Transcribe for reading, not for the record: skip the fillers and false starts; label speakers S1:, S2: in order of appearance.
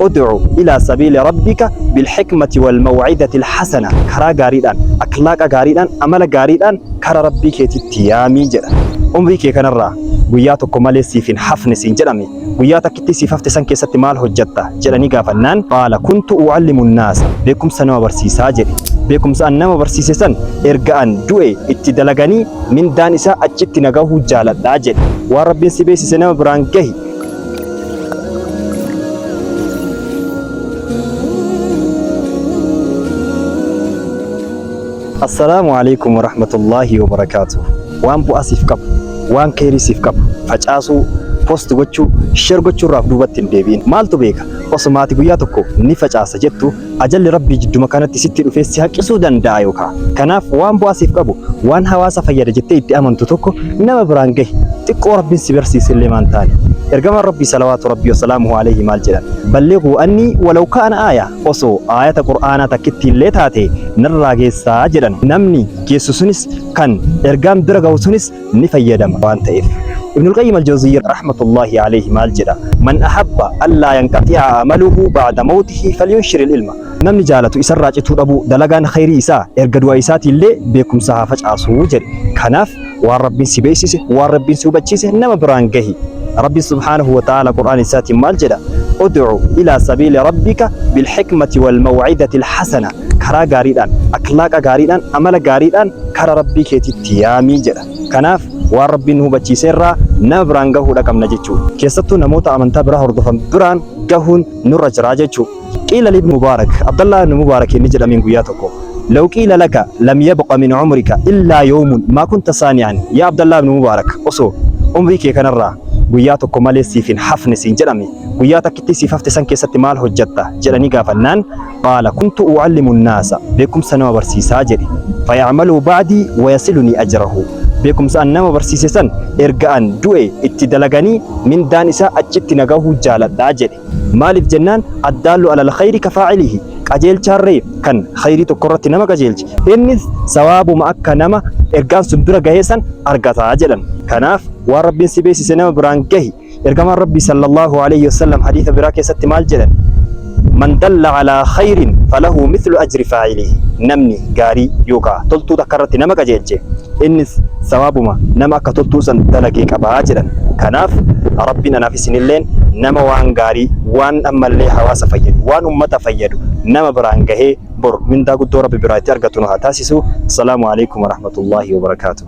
S1: Ud'u ilaa sabiili rabbika bilhikmati wal maw'izati alhasana. Karaa gaariidhaan, akhlaaqa gaariidhaan, amala gaariidhaan kara Rabbii keetitti yaamii jedha. Umrii kee kanarraa guyyaa tokko malee siif hin hafne siin jedhame, guyyaa takkittii siif hafte san keessatti maal hojjatta jedhanii gaafannaan, qaala kuntu u'allimu nnaasa, beekumsa nama barsiisaa jedhe. Beekumsa an nama barsiise san erga an du'e itti dalaganii mindaan isaa achitti na gahuu jaaladha jedhe. Waan Rabbiin si beeksise nama biraan gahi. Assalaamu alaikum warahmatullaahi wabarakaatuh. Waan bu'aa siif qabu, waan kheeyrii siif qabu facaasuu, post gochuu, share gochuu irraa of duubatti hin deebi'in. Maaltu beeka osuma ati guyyaa tokko ni facaasa jettu ajalli Rabbii jidduma kanatti sitti dhufee si haqisuu danda'a yookaa. Kanaaf waan bu'aa siif qabu, waan hawaasa fayyada jettee itti amantu tokko nama biraan gahi. Xiqqoo Rabbiin si barsiise illee maan taane. Ergamaan Rabbii salawaatu Rabbii wasalaamuhu alayhi maal jedhan? Ballighuu annii walaw kaana aaya. Osoo aayata Qur'aanaa takkittii illee taate narraa geessaa jedhan. Namni geessu sunis kan ergaan bira gahu sunis ni fayyadama waan ta'eef. Ibnul Qayyim al-Jawziyyi rahmatullahi alayhi maal jedha? Man ahabba allaa yanqaxi'a amaluhu ba'da mawtihi falyunshir ilma. Namni jaalatu isarraa cituu dhabuu dalagaan khayrii isaa erga du'a isaatiillee beekumsa haa facaasuu jedhe. Kanaaf waan Rabbiin si beeksise, waan Rabbiin si hubachiise nama biraan gahi. Rabbiin subhaanahu wa ta'aala Qur'aana isaatiin maal jedha? Ud'u ilaa sabiili rabbika bilhikmati wal maw'izati alhasana. Karaa gaariidhaan, akhlaaqa gaariidhaan, amala gaariidhaan kara Rabbii keetitti yaamii jedha. Kanaaf waan Rabbiin nu hubachiise irraa nama biraan gahuudha qabna jechuudha. Keessattuu namoota amantaa biraa hordofan biraan gahuun nurra jira jechuudha. Qiila li Ibn Mubaarak, Abdallah ibn Mubaarak inni jedhameen guyyaa tokko, Law qiila laka lam yabqa min umrika illaa yawmun maa kunta saani'an, yaa Abdallah ibn Mubaarak osoo umrii kee kanarraa guyyaa tokko malee siif hin hafne siin jedhame, guyyaa takkittii siif hafte san keessatti maal hojjatta jedhanii gaafannaan, qaala kuntu u'allimu nnaasa, beekumsa nama barsiisaa jedhe. Faya'maluu ba'dii wayasilunii ajrahu, beekumsa an nama barsiise san erga an du'e itti dalaganii mindaan isaa achitti na gahuu jaaladha jedhe. Maaliif jennaan addaallu alal khayri kafaa'ilihi, qajeelchaarree kan khayrii tokkorratti nama qajeelche innis sawaabuma akka nama ergaan sun bira gahee san argata jedhan. Kanaaf waan Rabbiin si beeksise nama biraan gahi. Ergamaan Rabbii sallallahu alayhi wasallam hadiisa biraa keessatti maal jedhan? Man dalla alaa khayrin falahu mithlu ajri faa'ilihi. Namni gaarii yookaa toltuu takka irratti nama qajeelche innis sawaabuma nama akka toltuu san dalagee qabaa jedhan. Kanaaf Rabbiin anaaf isinilleen nama waan gaarii, waan ammallee hawaasa fayyadu, waan ummata fayyadu nama biraan gahee bor mindaa guddoo Rabbi biraa itti argatu nu haa taasisu. Assalaamu alaikum warahmatullaahi wabarakaatuh.